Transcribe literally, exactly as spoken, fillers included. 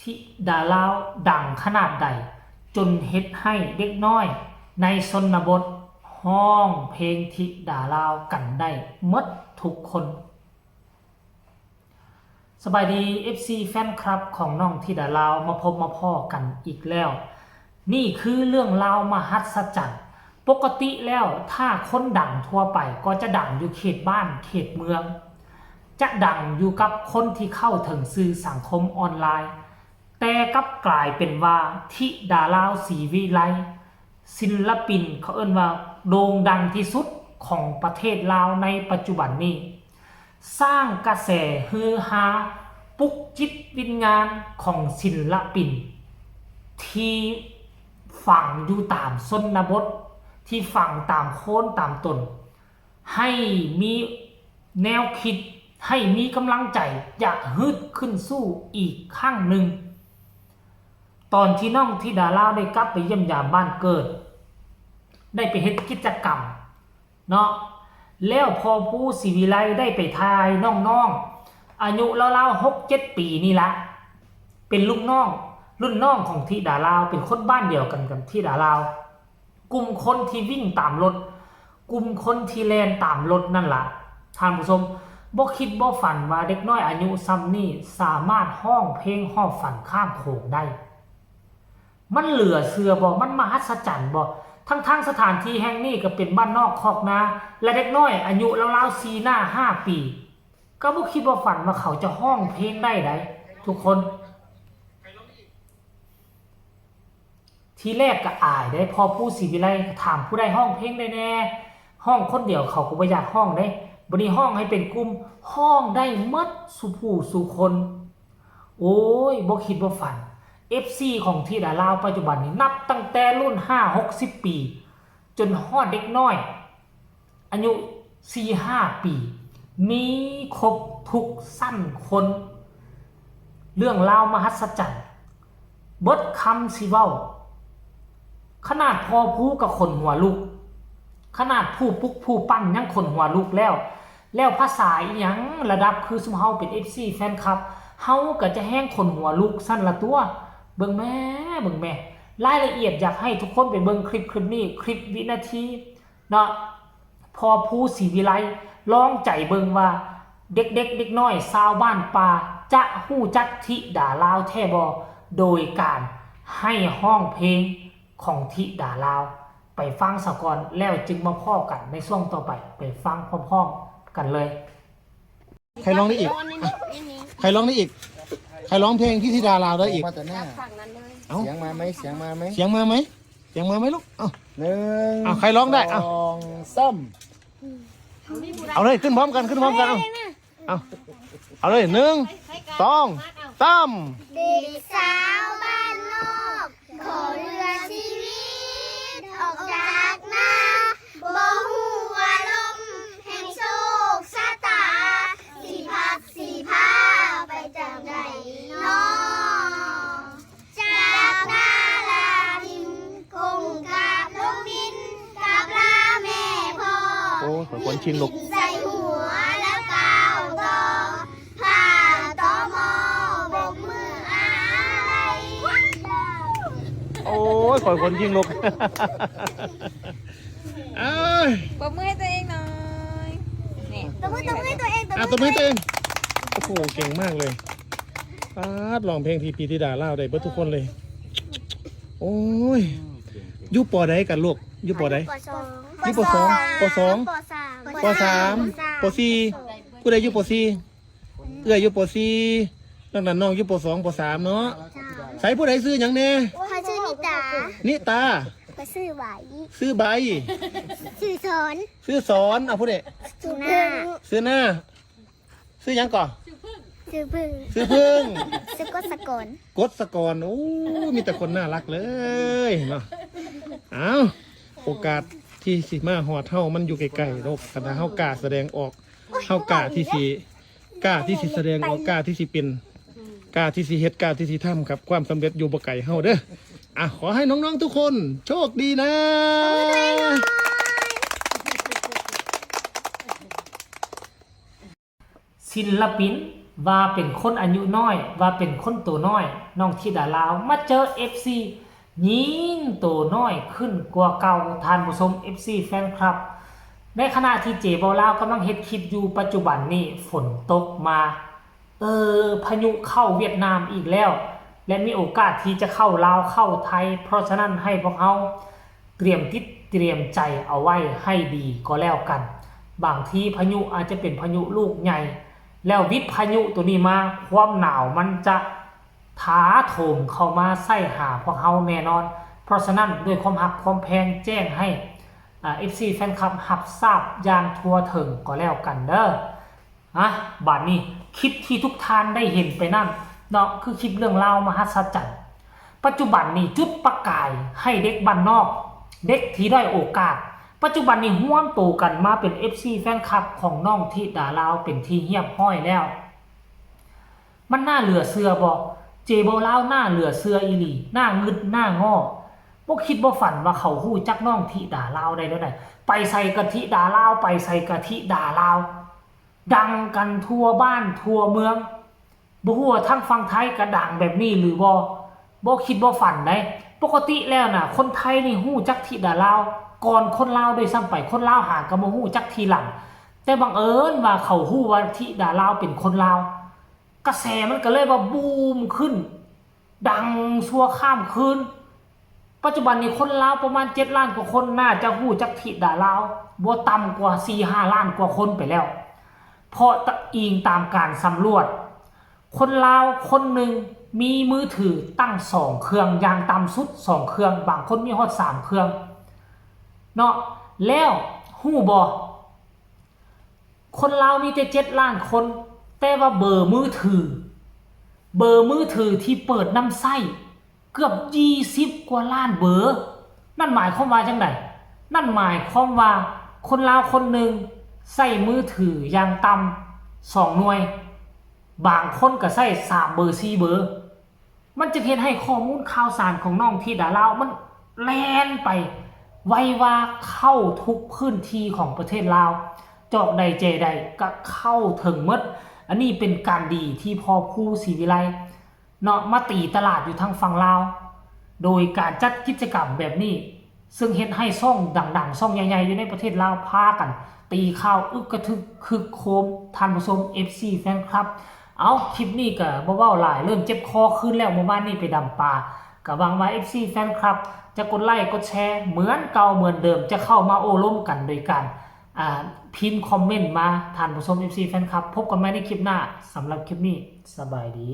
ธิดาลาวดังขนาดใด จนเฮ็ดให้เด็กน้อยในชนบทฮ้องเพลงธิดาลาวกันได้หมดทุกคน สบายดี เอฟซี แฟนคลับของน้องธิดาลาว มาพบมาพ้อกันอีกแล้ว นี่คือเรื่องราวมหัศจรรย์ ปกติแล้วถ้าคนดังทั่วไปก็จะดังอยู่เขตบ้านเขตเมือง จะดังอยู่กับคนที่เข้าถึงสื่อสังคมออนไลน์ แต่กลับกลายเป็นว่าธิดาลาวศรีวิไล ศิลปินเขาเอิ้นว่าโด่งดังที่สุดของประเทศลาวในปัจจุบันนี้ สร้างกระแสฮือฮา ปลุกจิตวิญญาณของศิลปิน ที่ฝังอยู่ตามชนบท ที่ฝังตามโคนตามต้น ให้มีแนวคิด ให้มีกำลังใจอยากฮึดขึ้นสู้อีกครั้งหนึ่ง ตอนที่น้องธิดาลาวได้กลับไปเยี่ยมยามบ้านเกิด ได้ไปเฮ็ดกิจกรรมเนาะ แล้วพ่อภูศรีวิไลได้ไปถ่ายน้องๆ อายุราวๆ หกเจ็ดปีนี่ละ เป็นลูกน้อง รุ่นน้องของธิดาลาว เป็นคนบ้านเดียวกันกับธิดาลาว กลุ่มคนที่วิ่งตามรถ กลุ่มคนที่แล่นตามรถนั่นล่ะ ท่านผู้ชม บ่คิดบ่ฝันว่าเด็กน้อยอายุส่ำนี้สามารถฮ้องเพลงฮอบฝันข้ามโขงได้ มันเหลือเชื่อบ่ มันมหัศจรรย์บ่ ทั้งๆ สถานที่แห่งนี้ก็เป็นบ้านนอกคอกนา และเด็กน้อยอายุราวๆ สี่หน้าห้าปี ก็บ่คิดบ่ฝันว่าเขาจะฮ้องเพลงได้ได๋ ทุกคน ทีแรกก็อายเด้ พ่อภูศรีวิไลก็ถามผู้ใดฮ้องเพลงได้แหน่ ฮ้องคนเดียวเขาก็บ่อยากฮ้องเด้ บัดนี้ฮ้องให้เป็นกลุ่ม ฮ้องได้หมดซุผู้ซุคน โอ้ย บ่คิดบ่ฝัน เอฟซี ของธิดาลาวปัจจุบันนี้ นับตั้งแต่รุ่นห้าหกสิบปี จนฮอดเด็กน้อย อายุสี่ห้าปี มีครบทุกชั้นคน เรื่องราวมหัศจรรย์ เบิดคำสิเว้า ขนาดพ่อภูก็ขนหัวลุก ขนาดผู้ปลุกผู้ปั้นยังขนหัวลุกแล้ว แล้วภาษาอีหยัง ระดับคือซุมเฮาเป็น เอฟซี แฟนคลับ เฮาก็จะแฮงขนหัวลุกซั้นละตั่ว เบิ่งแหน่ เบิ่งแหน่ รายละเอียดอยากให้ทุกคนไปเบิ่งคลิปคลิปนี้ คลิปวินาที เนาะ พ่อภูศรีวิไล ลองใจเบิ่งว่า เด็กๆ เด็กน้อยชาวบ้านป่า จะฮู้จักธิดาลาวแท้บ่ โดยการให้ฮ้องเพลงของธิดาลาว ไปฟังซะก่อน แล้วจึงมาพ้อกันในช่วงต่อไป ไปฟังพร้อมๆ กันเลย ใครร้องได้อีก ใครร้องได้อีก ใครร้องเพลงที่ธิดาลาวได้อีก มาแต่หน้า ฝั่งนั้นเลย เอ้า เสียงมาไหม เสียงมาไหม เสียงมาไหม เสียงมาไหมลูก เอ้า หนึ่ง เอา ใครร้องได้ เอา สอง สาม เอาเลย ขึ้นพร้อมกัน ขึ้นพร้อมกัน เอา เอา เอาเลย หนึ่ง สอง สาม เด็กสาวบ้านนอก ขอเรือชีวิต ออกจากนา บ่ฮู้ว่าลมแห่งโชคชะตา สิพัดสิพาไปจั่งใดน้อ จากนาลาดิน คงกราบลงดิน กราบลาแม่พ่อ โอ้ย ขวัญชินลูก ใส่หัวแล้วก้าวต่อ ผ่าตม บกมืออาลัย โอ้ย ขวัญชินลูก เอ้ย ปรบมือให้ตัวเองหน่อย นี่ ตบมือ ตบมือให้ตัวเอง ตบมือ อ่ะ ตบมือให้ตัวเอง โอ้โห เก่งมากเลย ป๊าด ร้องเพลงที่พี่ธิดาลาวได้เบิดทุกคนเลย โอ้ย อยู่ ป.ใดกันลูก อยู่ ป.ใด ป.สอง อยู่ ป.สอง ป.สอง ป.สาม ป.สาม ป.สี่ ผู้ใดอยู่ ป.สี่ เอื้อยอยู่ ป.สี่ นอกนั้นน้องอยู่ ป.สอง ป.สาม เนาะ จ้า ใส่ผู้ใดชื่อหยังแน่ ข้อยชื่อนิตา นิตา ข้อยชื่อใบ ชื่อใบ ชื่อสอน ชื่อสอน เอาผู้ใด ชื่อหน้า ชื่อหน้า ชื่อหยังก่อ ชื่อพึ่ง ชื่อพึ่ง ชื่อกฎสกล กฎสกล โอ้ มีแต่คนน่ารักเลยเนาะ เอ้า โอกาสที่สิมาฮอดเฮามันอยู่ไกลๆ เนาะ คันถ้าเฮากล้าแสดงออก เฮากล้าที่สิ กล้าที่สิแสดงออก กล้าที่สิเป็น กล้าที่สิเฮ็ด กล้าที่สิทำครับ ความสำเร็จอยู่บ่ไกลเฮาเด้อ อ่ะ ขอให้น้องๆทุกคนโชคดีนะ ศิลปิน ว่าเป็นคนอายุน้อย ว่าเป็นคนตัวน้อย น้องธิดาลาวมาเจอ เอฟซี ยิ่งตัวน้อยขึ้นกว่าเก่า ท่านผู้ชม เอฟซี แฟนคลับ ในขณะที่เจเบาลาวกำลังเฮ็ดคลิปอยู่ปัจจุบันนี้ฝนตกมา เออ พายุเข้าเวียดนามอีกแล้ว และมีโอกาสที่จะเข้าลาวเข้าไทย เพราะฉะนั้นให้พวกเราเตรียมจิตเตรียมใจเอาไว้ให้ดีก็แล้วกัน บางทีพายุอาจจะเป็นพายุลูกใหญ่ แล้ววิพายุตัวนี้มา ความหนาวมันจะถาโถมเข้ามาใส่หาพวกเราแน่นอน เพราะฉะนั้นด้วยความฮักความแพงแจ้งให้ อ่า เอฟซี แฟนคลับรับทราบอย่างทั่วถึงก็แล้วกันเด้อ อ่ะ บัดนี้คลิปที่ทุกท่านได้เห็นไปนั่นเนาะ คือคลิปเรื่องราวมหัศจรรย์ ปัจจุบันนี้จุดประกายให้เด็กบ้านนอก เด็กที่ด้อยโอกาส ปัจจุบันนี้รวมตัวกันมาเป็น เอฟซี แฟนคลับของน้องธิดาลาวเป็นที่เรียบร้อยแล้ว มันน่าเหลือเชื่อบ่ เจเบาลาวน่าเหลือเชื่ออีหลี น่างึดน่างอ บ่คิดบ่ฝันว่าเขาฮู้จักน้องธิดาลาวได้แนวใด ไปไสกะธิดาลาว ไปไสกะธิดาลาว ดังกันทั่วบ้านทั่วเมือง บ่ฮู้ว่าทางฝั่งไทยกะดังแบบนี้หรือบ่ บ่คิดบ่ฝันได๋ ปกติแล้วน่ะ คนไทยนี่ฮู้จักธิดาลาว ก่อนคนลาวด้วยซ้ำไป คนลาวหากะมาฮู้จักทีหลัง แต่บังเอิญว่าเขาฮู้ว่าธิดาลาวเป็นคนลาว กระแสมันก็เลยว่าบูมขึ้น ดังชั่วข้ามคืน ปัจจุบันนี้คนลาวประมาณเจ็ดล้านกว่าคนน่าจะฮู้จักธิดาลาว บ่ต่ำกว่าสี่ห้าล้านกว่าคนไปแล้ว เพราะอิงตามการสำรวจ คนลาวคนหนึ่งมีมือถือตั้งสองเครื่อง อย่างต่ำสุดสองเครื่อง บางคนมีฮอดสามเครื่อง เนาะ แล้วฮู้บ่ คนลาวมีแต่เจ็ดล้านคน แต่ว่าเบอร์มือถือ เบอร์มือถือที่เปิดนำใช้เกือบยี่สิบกว่าล้านเบอร์ นั่นหมายความว่าจั่งใด นั่นหมายความว่าคนลาวคนหนึ่งใช้มือถืออย่างต่ำสองหน่วย บางคนก็ใช้สามเบอร์สี่เบอร์ มันจึงเฮ็ดให้ข้อมูลข่าวสารของน้องธิดาลาวมันแล่นไปไวว่าเข้าทุกพื้นที่ของประเทศลาว จอกใดแจใดก็เข้าถึงหมด อันนี้เป็นการดีที่พ่อครูศรีวิไลเนาะมาตีตลาดอยู่ทางฝั่งลาว โดยการจัดกิจกรรมแบบนี้ ซึ่งเฮ็ดให้ช่องดังๆ ช่องใหญ่ๆ อยู่ในประเทศลาวพากัน ตีข่าวอึกกระทึกครึกโครม ท่านผู้ชม เอฟซี แฟนคลับ เอา คลิปนี้ก็บ่เว้าหลาย เริ่มเจ็บคอคืนแล้ว เมื่อวานนี้ไปดำปลา ก็หวังว่า เอฟซี แฟนคลับ จะกดไลค์กดแชร์เหมือนเก่าเหมือนเดิม จะเข้ามาโอ้ร่มกันโดยการ อ่า พิมพ์คอมเมนต์มา ท่านผู้ชม เอฟซี แฟนคลับ พบกันใหม่ในคลิปหน้า สำหรับคลิปนี้ สบายดี